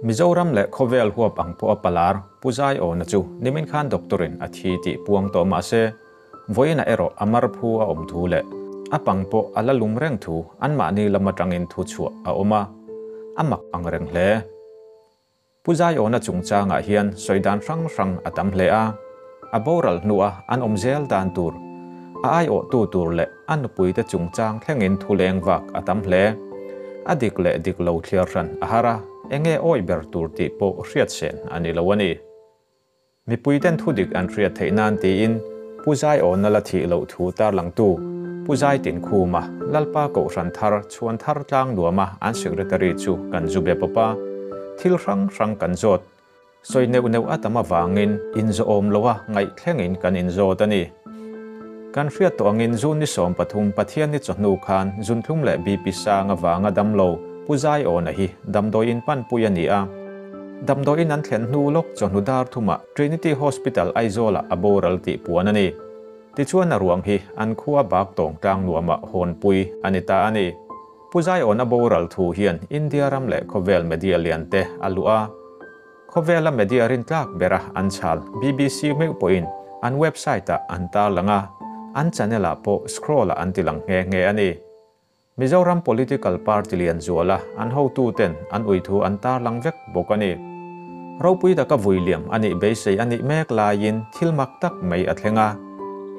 Mizoram leh khawvel huap ang pawh a palar Pu Zaiawna chu nimin khan doctor-in a thi tih puang tawh mah se, vawiinah erawh a mar phu a awm thu leh a pang pawh a la lum reng thu anmahni lam atangin thu chhuah a awm a, a mak ang reng hle. Pu Zaiawna chungchangah hian sawi dan hrang hrang a tam hle a, a boral hnua an awm zel dan tur, a aiawhtu tur leh a nupuite chungchang thlengin thu leng vak a tam hle. A dik leh dik lo thliar hran a har a, enge awi ber tur tih pawh hriatsen a ni lo a ni. Mipuiten thu dik an hriat theih nan tiin Pu Zaiawna la thih loh thu tarlangtu Pu Zaitinkhuma, Lalpa Kohhran Thar Chhuan Thar Tlang Nuama an Secretary chu kan zu be pawp a, thil hrang hrang kan zawt. Sawi neuh neuh a tam avangin inzawhawm loa ngaih thlengin kan inzawt a ni. Kan hriat tawh angin June ni 13 Pathianni chawhnu khan zunthlum leh BP sang avanga damlo Pu Zaiawna hi damdawi in panpui a ni a. Damdawiin an thlen hnu lawk chawhnu dar thumah Trinity Hospital Aizawlah a boral tih puan a ni. Tichuan a ruang hi an khua bak tawng tlang nuamah hawnpui a ni ta a ni. Pu Zaiawna boral thu hian India ram leh khawvel media lian te a luh a. Khawvela media rintlak bera an chhal BBC meuh pawhin an website-ah an tarlang a, an channel-ah pawh scroll-ah an tilang nghe nghe a ni. Mizoram political party lian zuala an hotuten an uithu an tarlang vek bawk a ni. Ropui taka vui liam a nih beisei a nih mek laiin thil mak tak mai a thleng a,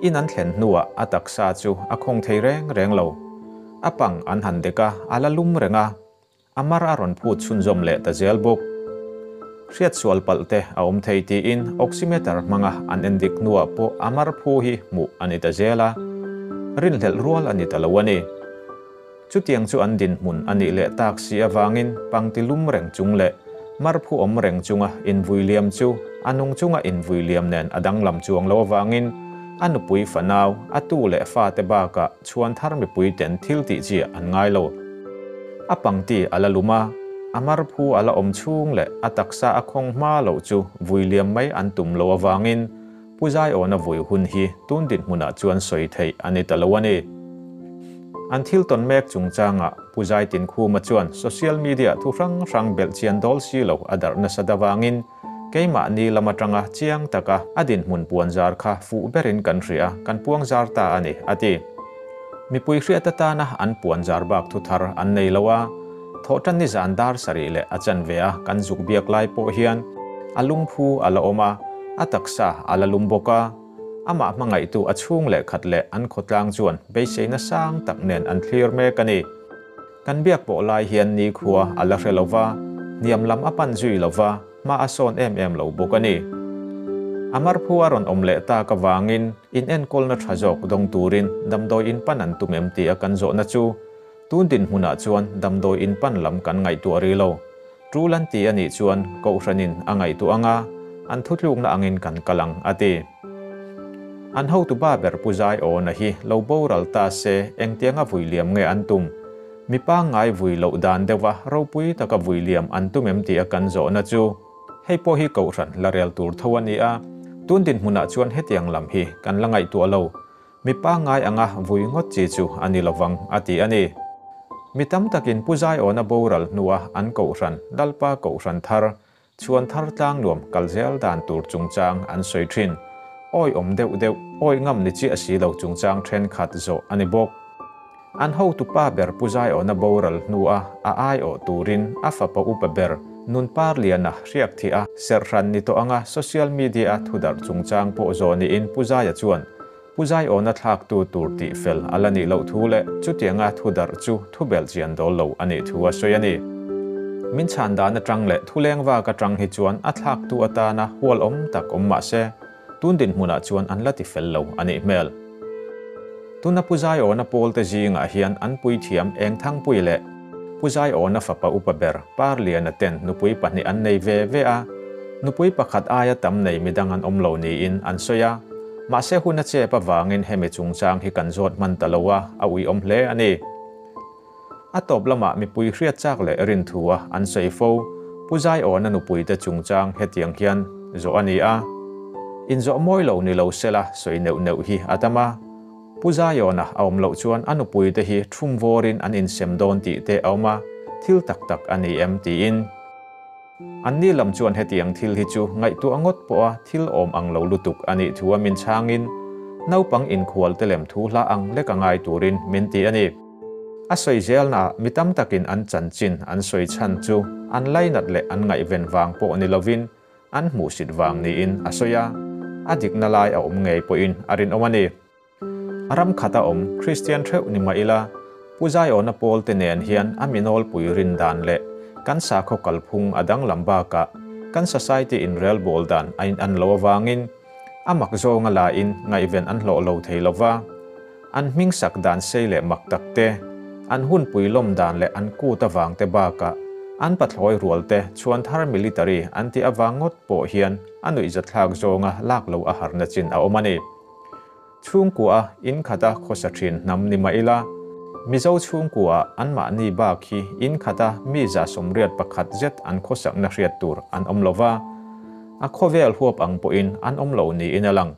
in an thlen hnuah a taksa chu a khawng thei reng reng lo. A pang an han dek a, a la lum reng a, A mar a rawn phut chhunzawm leh ta zel bawk. Hriatsual palh te a awm thei tiin oximeter hmanga an endik hnuah pawh a mar phu hi hmuh a ni ta zel a, rinhlelh rual a ni ta lo a ni. Chutiang chu an dinhmun a nih leh tak si avangin pangti lum reng chung leh mar phu awm reng chunga invui liam chu a nung chunga invui liam nen a danglam chuang lo avangin a nupui fanau, a tu leh fate bakah chhuan thar mipui ten thil tih chiah an ngai lo. A pangti a la lum a, a mar phu a la awm chhung leh a taksa a khawng hma loh chu vui liam mai an tum lo avangin Pu Zaiawna vui hun hi tun dinhmunah chuan sawi theih a ni ta lo a ni. An thil tawn mek chungchangah Pu Zaitinkhuma chuan social media thu hrang hrang belh chian dawl si lo a darh nasat avangin keimahni lam atanga chiang taka a dinhmun puan zar kha fuh berin kan hria, kan puang zar ta a ni, a ti. Mipui hriat atana an puan zar bak thu thar an nei lo a, thawhtan ni zan dar sarih leh a chanve a kan zuk biak lai pawh hian a lungphu a la awm a, a taksa a la lum bawk a. Amah hmangaihtu a chhung leh khat leh an khawtlang chuan beiseina sang tak nen an thlir mek a ni. Kan biak pawh lai hian nikhua a la hre lo va, hniam lam a pan zui lo va, hma a sawn em em lo bawk a ni. A marphu a rawn awm leh tak avangin in enkawlna tha zawk dawng turin damdawi in pan an tum em tih a kan zawhna chu tun dinhmunah chuan damdawi in pan lam kan ngaihtuah rih lo. Tul an ti a nih chuan Kohhranin a ngaihtuah anga an thutlukna angin kan kal ang a ti. An hotu ba ber Pu Zaiawna hi lo boral ta se engtianga vui liam nge an tum? Mi pangngai vui loh dan deuha ropui taka vui liam an tum em tih a kan zawhna chu hei pawh hi Kohhran la rel tur tho a ni a, tun dinhmunah chuan hetiang lam hi kan la ngaihtuah lo. Mi pangngai anga vui ngawt chi chu a ni lovang a ti a ni. Mi tam takin Pu Zaiawna boral hnua an Kohhran, Lalpa Kohhran thar, Chhuan thar tlang nuam kal zel dan tur chungchang an sawi thin. Awi awm deuh deuh, awi ngam ni chiah si lo chungchang thenkhat zawh a ni bawk. An hotu pa ber Pu Zaiawna boral hnua a aiawh turin a fapa upa ber Nunpar Liana hriak thih a serhran ni tawh anga social media a thudarh chungchang pawh zawh niin Pu Zaia chuan Pu Zaiawna thlaktu tur tih fel a la nih loh thu leh chutianga thu darh chu thu belh chian dawl lo a nih thu a sawi a ni. Min chhan dan atang leh thu leng vak atang hi chuan a thlaktu atana hual awm tak awm mah se, tun dinhmunah chuan an la ti fel lo a nih hmel. Tuna Pu Zaiawna pawlte zingah hian an puithiam Engthangpui leh Pu Zaiawna fapa upa ber Parliana ten nupui pahnih an nei ve ve a, nupui pakhat aia tam nei midang an awm lo niin an sawi a. Mahse hun a chep avangin hemi chungchang hi kan zawt hman ta lo a, a uiawm hle a ni. A tawp lamah mipui hriat chak leh rin thu a an sawi fo, Pu Zaiawna nupuite chungchang hetiang hian zawh a ni a. Inzawh mawi lo ni lo sela sawi neuh neuh hi a tam a. Pu Zaiawna a awm loh chuan a nupuite hi thum vawrin an insem dawn tih te a awm a, thil tak tak a ni em tiin. Anni lam chuan hetiang thil hi chu ngaihtuah ngawt pawha thil awm ang lo lutuk a nih thu a min chhangin naupang inkhual te lem thu hla ang lek a ngai turin min ti a ni. A sawi zelnaah mi tam takin an chanchin an sawi chhan chu an lainat leh an ngaihven vang pawh ni lovin an hmuhsit vang niin a sawi a, a dikna lai a awm ngei pawhin a rinawm a ni. Ram khata awm Kristian theuh ni mah ila, Pu Zaiawna pawlte nen hian a minawlpui rin dan leh kan sakhaw kalphung a danglam bakah kan society inrelbawl dan a inan lo avangin a mak zawnga lain ngaihven an hlawh lo thei lo va. An hming sak dan sei leh mak tak te, an hunpui lawm dan leh an kut avang te bakah an pathlawi rual te chhuanthar military an tih avang ngawt pawh hian a nuihzatthlak zawnga lak lo a harna chin a awm a ni. Chhungkua a in khata khawsa thin hnam ni mah ila, Mizo chhungkua ah anmahni bak hi in khata mi 181 zet an khawsakna hriat tur an awm lo va, a khawvel huap ang pawhin an awm lo niin a lang.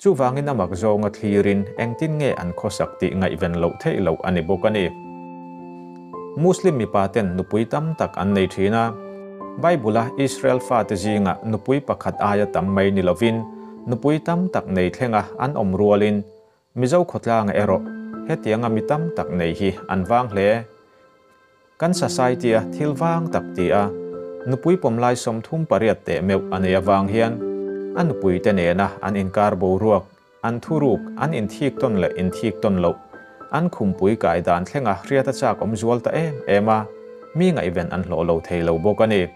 Chuvangin a mak zawnga thlirin engtin nge an khawsak tih ngaihven loh theih loh a ni bawk a ni. Muslim mipa ten nupui tam tak an nei thin a, Bible-a Israel fate zingah nupui pakhat aia tam mai ni lovin nupui tam tak nei thlenga an awm rualin Mizo khawtlanga erawh hetianga mi tam tak nei hi an vang hle. Kan society-a thil vang tak ti a, nupui pawmlai 38 teh meuh a nei avang hian a nupuite nena an inkar boruak, an thuruk, an inthik tawn leh inthik tawn loh, an khumpui kai dan thlenga hriat a chak awm zual ta em em a, mi ngaihven an hlawh lo thei lo bawk a ni.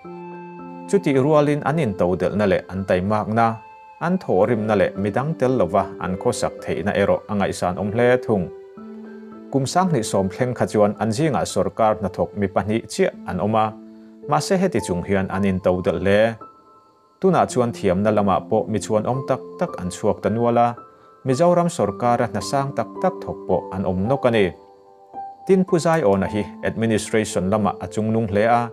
Chutih rualin an intodelhna leh an taimakna, an thawhrimna leh midang tel lova an khawsak theihna erawh a ngaihsan awm hle thung. Kum 2010 thleng kha chuan an zingah sorkar hnathawk mi pahnih chiah an awm a, mahse heti chung hian an intodelh hle. Tunah chuan thiamna lamah pawh mi chuan awm tak tak an chhuak ta nual a, Mizoram sorkara hna sang tak tak thawk pawh an awm nawk a ni. Tin Pu Zaiawna hi administration lamah a chungnung hle a,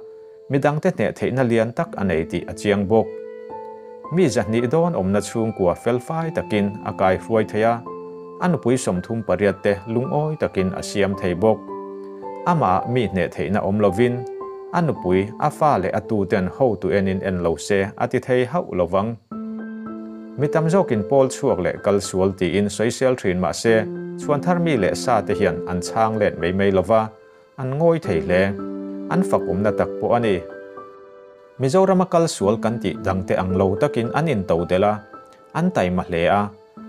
midangte hneh theihna lian tak a nei tih a chiang bawk. Mi 200 dawn awmna chhungkua felfai takin a kai hruai thei a, a nupui 38 te lungawi takin a siam thei bawk. Amah mi hneh theihna awm lovin, a nupui, a fa leh a tuten hotu enin en lo se a ti thei hauh lovang. Mi tam zawkin pawl chhuak leh kal sual tiin sawisel thin mah se, chhuanthar mi leh sa te hian an chhang let mai mai lova, an ngawi thei hle. An fak awmna tak pawh a ni. Mizorama kal sual kan tih dangte ang lo takin an intodelh a, an taima hle a,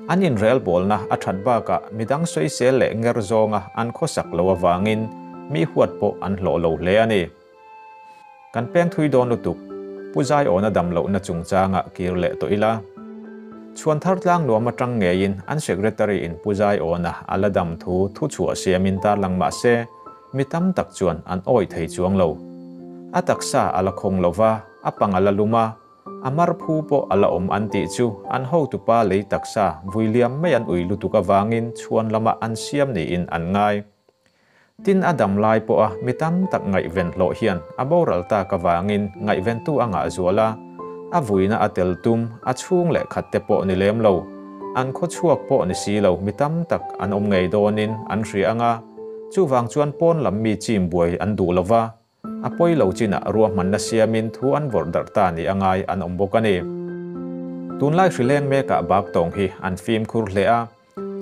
an inrelbawlna a that bakah midang sawisel leh nger zawnga an khawsak lo avangin mi huat pawh an hlawh lo hle a ni. Kan peng thui dawn lutuk, Pu Zaiawna dam lohna chungchanga kir leh tawh ila. Chhuanthar tlang nuam atang ngeiin an secretary in Pu Zaiawna a la dam thu thu chhuah siamin tarlang mah se, mi tam tak chuan an awih thei chuang lo. A taksa a la khawng lova, a pang a la lum a, a mar phu pawh a la awm an tih chu an hotupa lei taksa vui liam mai an ui lutuk avangin chhuan lamah an siam niin an ngai. Tin a dam lai pawh a mi tam tak ngaihven hlawh hian a boral tak avangin ngaihventu a ngah zual a, a vuina a tel tum, a chhung leh khat te pawh ni lem lo, an khaw chhuak pawh ni si lo mi tam tak an awm ngei dawnin an hria anga, chuvang chuan pawn lam mi chim buai an duh lova, a pawi lo chinah ruahmanna siamin thu an vawrh darh ta ni angai an awm bawk a ni. Tunlai hrileng mekah bak tawng hi an fimkhur hle a,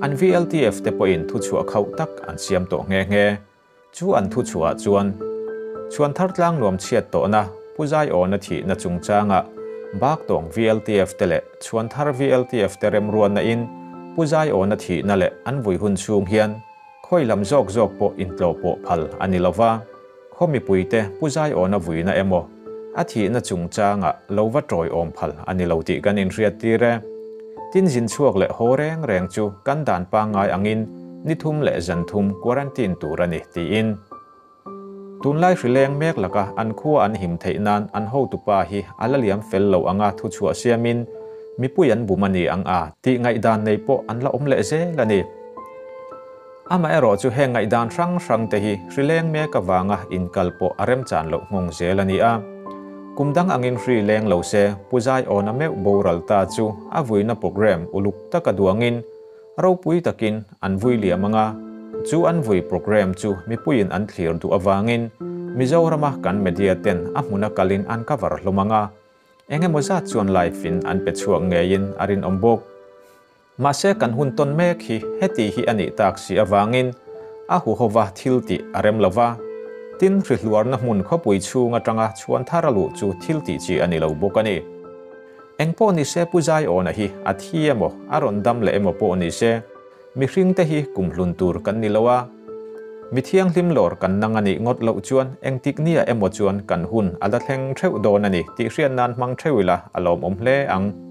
an VLTF te pawhin thu chhuah khauh tak an siam tawh nghe nghe. Chu an thu chhuah chuan chhuanthar tlang nuam chhiat tawhna Pu Zaiawna thihna chungchanga bak tawng VLTF te leh chhuanthar VLTF te remruanna in Pu Zaiawna thihna leh an vui hun chhung hian khawi lam zawk zawk pawh intlawh pawh phal a ni lova, khaw mipuite Pu Zaiawna vuina emaw a thihna chungchanga lo va tawi awm phal a ni lo tih kan inhriat tir e. Tin zin chhuak leh haw reng reng chu kan dan pangngai angin ni thum leh zan thum quarantine tur a ni tiin. Tunlai hrileng mek laka an khua an him theih nan an hotupa hi a la liam fel lo anga thu chhuah siamin mipui an bum a ni ang a tih ngaihdan nei pawh an la awm leh zel a ni. Ama erawh chu heng ngaihdan hrang hrang te hi hrileng mek awanga inkal pawh a remchan loh nghawng zel a ni a. Kum dang angin hrileng lo se Pu Zaiawna meuh boral ta chu a vuina program uluk taka duangin ropui takin an vui liam anga, chu an vui program chu mipuiin an thlir duh awangin Mizorama kan media ten a hmuna kalin an cover hlawm ang a, eng emaw zat chuan live in an pe chhuak ngeiin a rinawm bawk. Mahse kan hun tawn mek hi heti hi a nih tak si avangin a huhova thil tih a rem lo va, tin hrihluarna hmun khawpui chhung atanga chhuan thar a luh chu thil tih chi a ni lo bawk a ni. Engpawh nise Pu Zaiawna hi a thi emaw a rawn dam leh emaw pawh nise mihring te hi kum hlun tur kan ni lo a, mi thianghlim lawr kan nang a nih ngawt loh chuan engtik nia emaw chuan kan hun a la thleng theuh dawn a ni tih hriat nan hmang theuh ila a lawmawm hle ang.